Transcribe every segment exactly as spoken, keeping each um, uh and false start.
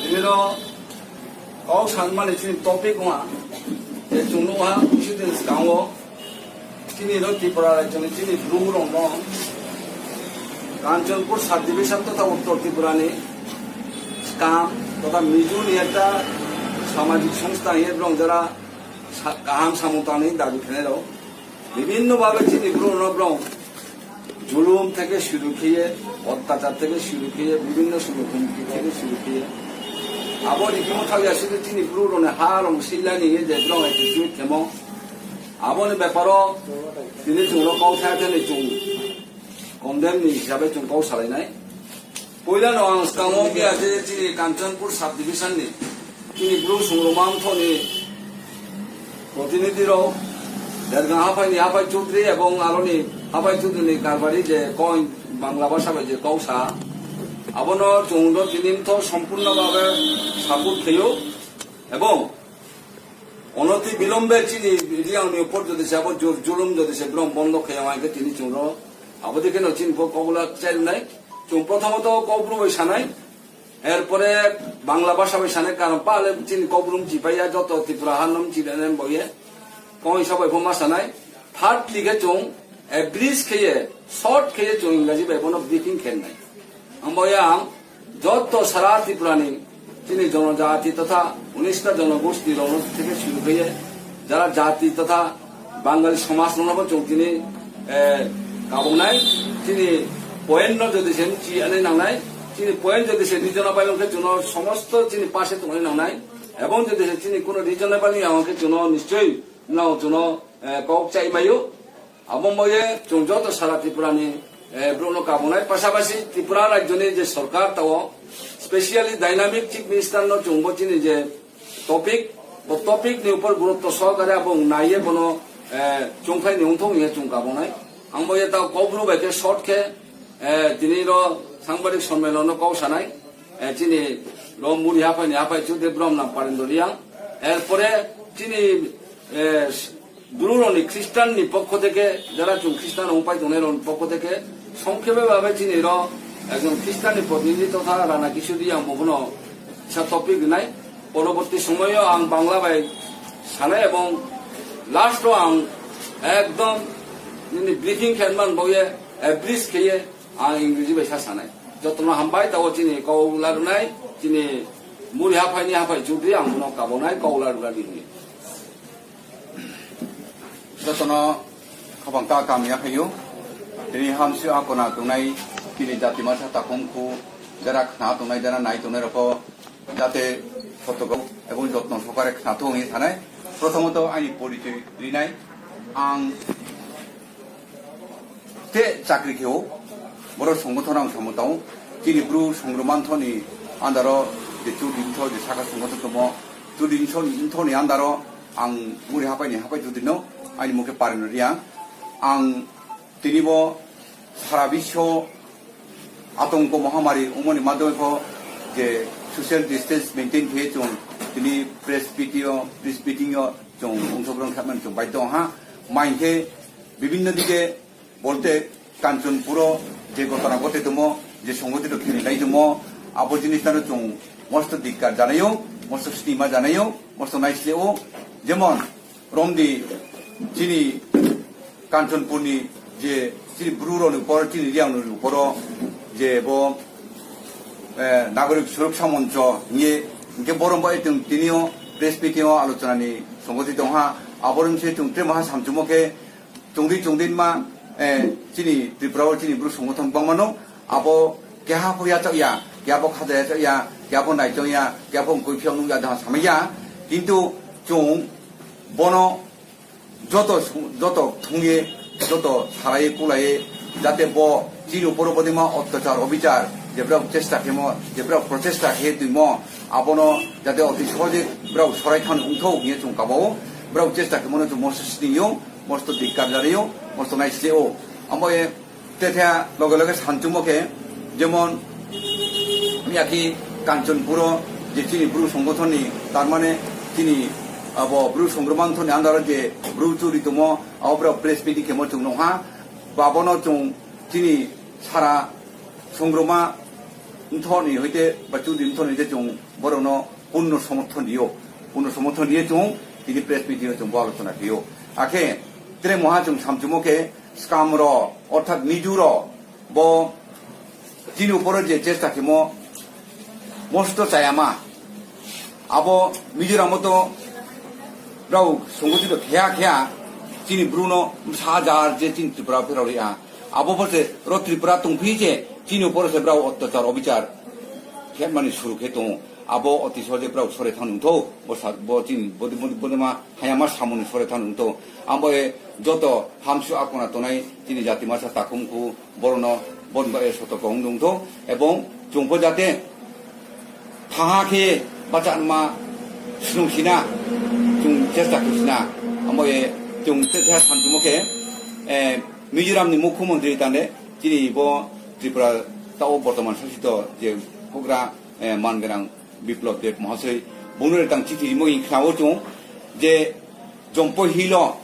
Nino kok sanmani chini topic wngkha je chwng nukha kisi din swkango chini no Tripura rajyoni chini bru rokno Kanchanpur subdivision totha Uttor Tripura ni swkang totha Mizo ni ekta samajik songstha hiye borok jara sa-, kaham samung tangni dabi khenai rok. Bibhinno bhabe chini bru no borok julum theke shuru khiye, ottachar theke shuru khiye, bibhinno somoi humki theke shuru khiye. Abo ni kimo thangya sidi chini bru rokni ha rok sillani ye je borok execute khemo. Aboni beparo tini chwng rok kok sa thani chwng condemn ni hisabe chwng kok salainai. Puila no ang swkango khe aje chini Kanchanpur subdivision ni chini bru songrongma mtho ni protinidhi rok, Dergang haphai ni haphai Chaudhary ebong aroni haphai Chaudhary ni karbari je coin Bangla bhasha bai je kok sa, abono chwng do tini mtho sompurno bhabe support khaio ebong onoti bilombe chini Reang ni upor jodi se abo jur julum jodi se borok bondo khaiya hwnkhe tini chwng rok abo dikhe no chini kok kobula chainai chwng prothomoto kok bru bai sanai. Erpore Bangla bhasha bai sanai karon pale chini kok bru mchi paiya joto Tripura ha no mchi bene boye kok hisa bai pho ma sanai. Thirdly khe chwng a bridge kheye short kheye chwng Ingraji bai bono briefing khenai. Ang boya ang joto sara Tripura ni chini jonojati totha unista jonogosti rok theke shuru kheye jara jati totha Bangali somaj rokno bo chwng tini, eh, kabungnai chini point no jodi se chi ani nangnai chini point jodi se regional bai khe chwngno somosto chini pase tongni nangnai ebong jodi se chini kuno regional bai yang khe chwngno nischoi nao chwngno, eh, kok chai maio. Abo moye chwng joto sara Tripura ni, eh, borokno kabunai, pasapasi Tripura rajyoni je sorkar tao, specially dynamic chief minister no chwng bo chini je topic, bo topic ni upor gurutto sohokare abo naiye bono, eh, chwngkhlai ni wngthok hiye chwng kabunai. Ang boye tao kok bru bai khe short khe, eh, tini ro sangbadik sommelon no kok sanai, eh, chini ro muri haphai ni haphai Chaudhary Brahma Parendoriya. Erpore chini, eh, Bru rokni Christian ni pokho theke, jara chwng Christian rok pai tongnai rokni pokho theke, songkhebe babe chini ro ekjon Christian ni protinidhi totha Rana Kishori ang bono sa topic rinai. Poroborti somoyo ang Bangla bai sanai ebong last o ang ekdom nini briefing khe man boye, eh, brief kheye ang Ingreji bai sa sanai. Jotono hambai tao chini kok larwnai, chini muri haphai ni haphai Chaudhary ang bono kabonai kok larwna di hwnwi. Jotono khapang ta kam ya phaio. Tini hamsio akona tongnai tini jati masa takhum khu jara khna tongnai jara nai tongnai rokho jate photo go ebong jotno sokare khna thung hi sanai. Prothomoto ani porichoi rinai ang te chakri kheo, boro songbothon ang samung tao, chini bru songrwma mthoni andaro je chudin tho je saka songbothon tomo, chudin tho ni andaro ang muri hapai ni hapai chudin no, ani mukhe parino riya, ang tini bo sara biswo atongko mohamari umoni madhyome pho je social distance maintain khe chung tini press meeting o, press meeting o chung ungsokrong khatmani chung baidho ha, main khe bibhinno dike bolte Kanchanpuro je ghotona ghote tongmo, je songgothito khini lai tongmo, abo jinis tano chung mosto dikkar janaio, mosto snima janaio, mosto naisle o, jemon romdi chini Kanchanpurni je chini bru rokni upor, chini riyang rokni uporo je bo, eh, nagorik suroksa moncho hinye, hinke borom bai tong tinio press meeting o alochona ni songoti tongha, aborom se chung tre maha samchumo khe chungdi chungdi ma, eh, chini Tripura o chini bru songothon bangmano, abo keha pho yachak ya, keha pho khaja yachak ya, keha pho naichong ya, keha pho mkoi phiya nung ya dang samai ya, kintu chung bono joto sung-, joto thungye, joto salaye kulaye, jate bo chini uporo bodima ottachar obichar, jebrao chesta khemo, jebrao prochesta khe twimo, abono jate oti sohoje brao sorai thani ungthok hinye chung kabao, brao chesta khemono chung mosto siningyo, mosto dikkar jariyo, mosto naisle o. Amo e Tetha loge loge sanchumo khe, jemon, miyaki Kanchanpuro je chini bru songothon ni, tar mane chini abo bru songrwma mthoni andaro je bru churi tongmo, abo brao press meeting khemo chung nukha, babono chung chini sara songrwma Mthoni hoite ba Chudri Mthoni hoite chwng borokno purno somorthon rio, purno somorthon rio chwng tini press meeting o chwng bo alochona rio. Akhe tere moha chwng samchumo khe scam ro orthat Mizo ro bo chini uporo je chesta khemo mosto chayama. Abo Mizoram o to brao songothito kheya kheya chini bruno sa jar je chini Tripura phirao ria. Abo bo se ro Tripura tongphi je chini uporo se brao otyachar obichar khemani suru khe tongo. Abo oti soje brao sore thang nungtho, bo sa-, bo chini bodi-, bodi-, bodima hayama samoni sore thang nungtho. Abo e joto hamsu akona tonai chini jati masa takhumkhu, borokno bon bai soto kong dong tho, ebong chwngbo jate thaha khe bachanma snung sina, chwng chesta khe sina. Amo e chwng chesta samchumo khe, eh, Mizoram ni mukhyamantri tane chini bo Tripura tao bortoman sasito je hugra, eh, man gwnang Biplab Deb Mahasoi, bungno tang chithi rimo in khnao chung je Jompo Hill o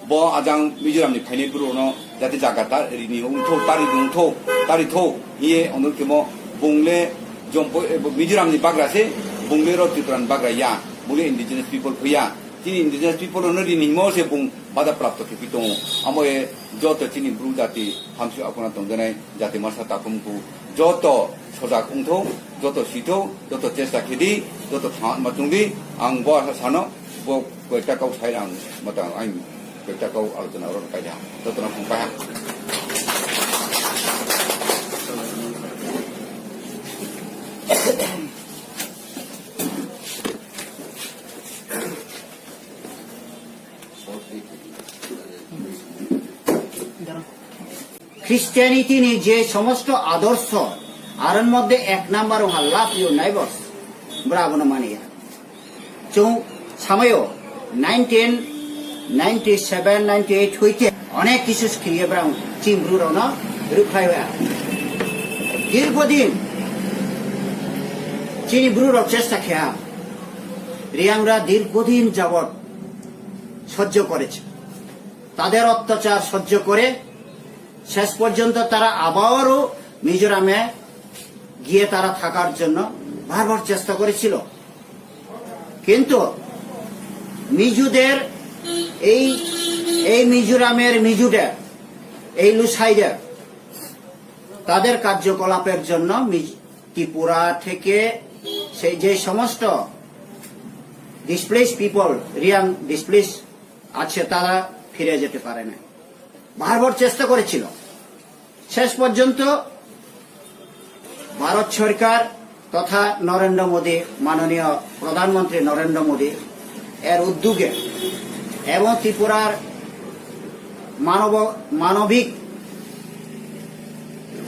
bo ajang Mizoram ni phainai bru no jate jaga ta rini ungtho, tari ungtho, tari tho, hiye onol kemo bungle Jompo, eh, Mizoram ni bagra se, bungle ro Tripura ni bagra ya, bungle indigenous people phuya. Chini indigenous people no rini mo se bung bada prapto khe pi tongo. Amo e joto chini bru jati hamsu akona tongjanai jati masa takhumkhu joto sojak wngthok, joto sithok, joto chesta khedi, joto thang ma chungdi. Ang bo asa sano, bo koita kau sai ang matang ang koita kau alochona oro kaida. Joto na phung kaya. Christianity ni je somosto adorso, aror moddhe ek number wngkha love your neighbors, bwra abono maniya. Chwng samayo nineteen ninety-seven ninety-eight hoite onek kisu skhiye bwrang chini bru rokno rwkhlai ya. Dirghodin chini bru rok chesta kheya, Riyangra dirghodin jabot sojjo koreche. তাদের অত্যাচার সহ্য করে শেষ পর্যন্ত তারা আবারও মিজোরামে গিয়ে তারা থাকার জন্য বারবার চেষ্টা করেছিল। কিন্তু মিজোদের এই, এই মিজোরামের মিজোদের, এই লুসাইদের তাদের কার্যকলাপের জন্য মিজ-, ত্রিপুরা থেকে সেই যে সমস্ত ডিসপ্লেসড পিপল, রিয়াং ডিসপ্লেসড আছে, তারা ফিরে যেতে পারে না। বারবার চেষ্টা করেছিল। শেষ পর্যন্ত ভারত সরকার তথা নরেন্দ্র মোদী, মাননীয় প্রধানমন্ত্রী নরেন্দ্র মোদী এর উদ্যোগে এবং ত্রিপুরার মানব, মানবিক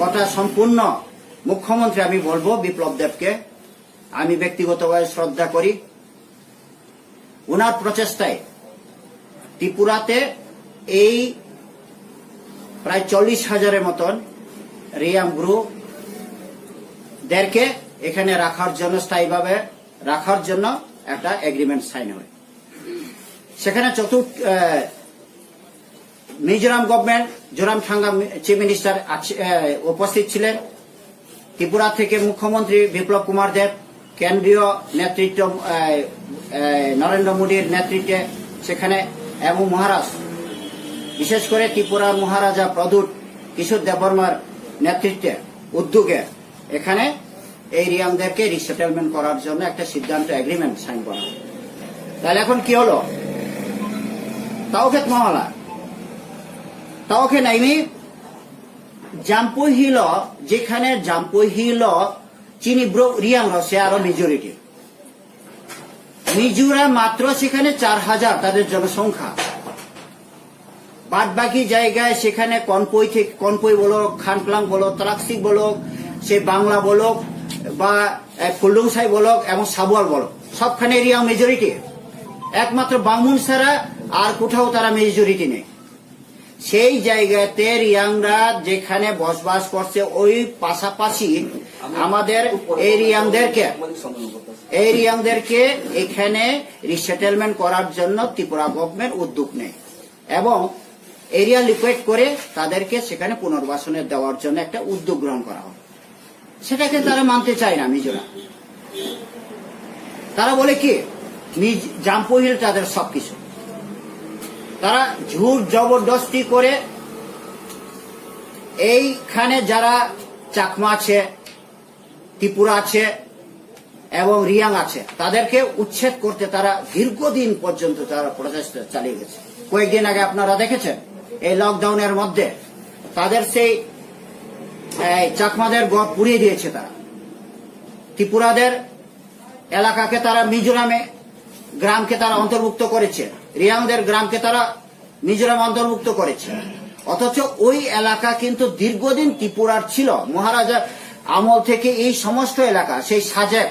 কথা সম্পূর্ণ মুখ্যমন্ত্রী আমি বলবো বিপ্লব দেবকে আমি ব্যক্তিগতভাবে শ্রদ্ধা করি। ওনার প্রচেষ্টায় ত্রিপুরাতে এই প্রায় চল্লিশ হাজারের মতন রিয়াং ব্রুদেরকে এখানে রাখার জন্য, স্থায়ীভাবে রাখার জন্য একটা এগ্রিমেন্ট সাইন হয়। সেখানে চতুর্থ, আহ, মিজোরাম গভর্নমেন্ট, জোরামথাঙ্গা মি-, চিফ মিনিস্টার আছে, এ, উপস্থিত ছিলেন। ত্রিপুরা থেকে মুখ্যমন্ত্রী বিপ্লব কুমার দেব, কেন্দ্রীয় নেতৃত্ব, এ, এ, নরেন্দ্র মোদীর নেতৃত্বে সেখানে এবং মহারাজ, বিশেষ করে ত্রিপুরার মহারাজা প্রদ্যুৎ কিশোর দেববর্মার নেতৃত্বে, উদ্যোগে এখানে এই রিয়াংদেরকে রিসেটেলমেন্ট করার জন্য একটা সিদ্ধান্ত, এগ্রিমেন্ট সাইন করা হয়। তাহলে এখন কি হলো? তাওখেত মহলা, তাওখে নাইনি জাম্পুই হিল, যেখানে জাম্পুই হিল চিনি ব্রো রিয়াং রসে আরো মেজরিটি। মিজোরাম মাত্র সেখানে চার হাজার তাদের জনসংখ্যা। বাদ বাকি জায়গায় সেখানে কনপই থেকে, কনপই বলো, খানকলাং বলো, তলাকসিক বলো, সে বাংলা বলো, বা, এ, ফুলডুংসাই বলো এবং সাবুয়াল বলো, সবখানে রিয়াং মেজরিটি। একমাত্র বামুন ছাড়া আর কোথাও তারা মেজরিটি নেই। সেই জায়গাতে রিয়াংরা যেখানে বসবাস করছে, ওই পাশাপাশি আমাদের এই রিয়াংদেরকে, এই রিয়াংদেরকে এখানে রিসেটেলমেন্ট করার জন্য ত্রিপুরা গভর্নমেন্ট উদ্যোগ নেয় এবং এরিয়া লিকুইড করে তাদেরকে সেখানে পুনর্বাসনে দেওয়ার জন্য একটা উদ্যোগ গ্রহণ করা হয়। সেটাকে তারা মানতে চায় না মিজোরা। তারা বলে কি, মিজ জাম্পু হিল তাদের সবকিছু। তারা ঝুট জবরদস্তি করে এইখানে যারা চাকমা আছে, ত্রিপুরা আছে এবং রিয়াং আছে, তাদেরকে উচ্ছেদ করতে তারা দীর্ঘদিন পর্যন্ত তারা প্রচেষ্টা চালিয়ে গেছে। কয়েকদিন আগে আপনারা দেখেছেন, এই লকডাউনের মধ্যে তাদের সেই, এই, চাকমাদের ঘর পুড়িয়ে দিয়েছে তারা। ত্রিপুরাদের এলাকাকে তারা মিজোরামে, গ্রামকে তারা অন্তর্ভুক্ত করেছে, রিয়াংদের গ্রামকে তারা মিজোরাম অন্তর্ভুক্ত করেছে। অথচ ওই এলাকা কিন্তু দীর্ঘদিন ত্রিপুরার ছিল। মহারাজার আমল থেকে এই সমস্ত এলাকা, সেই সাজেক,